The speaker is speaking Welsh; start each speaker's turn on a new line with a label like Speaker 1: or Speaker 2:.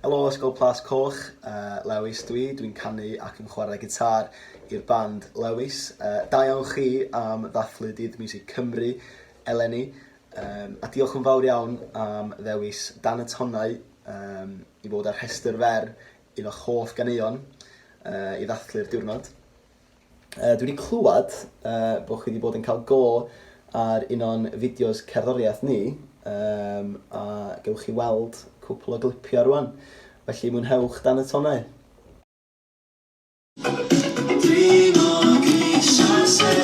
Speaker 1: Helo Ysgol Plas Coch, uh, Lewis dwi, dwi'n canu ac yn chwarae gitar i'r band Lewis. Uh, da iawn chi am ddathlu Dydd Miwsig Cymru eleni, um, a diolch yn fawr iawn am ddewis Dan y Tonnau um, i fod ar rhestr fer un o'ch hoff ganeuon uh, i ddathlu'r diwrnod. Yy dwi 'di clywed yy bo' chi 'di bod yn cael go ar un o'n fideos cerddoriaeth ni yym a gewch chi weld cwpl o glipia rŵan. Felly mwynhewch Dan y Tonnau.
Speaker 2: Dringo grisiau serth.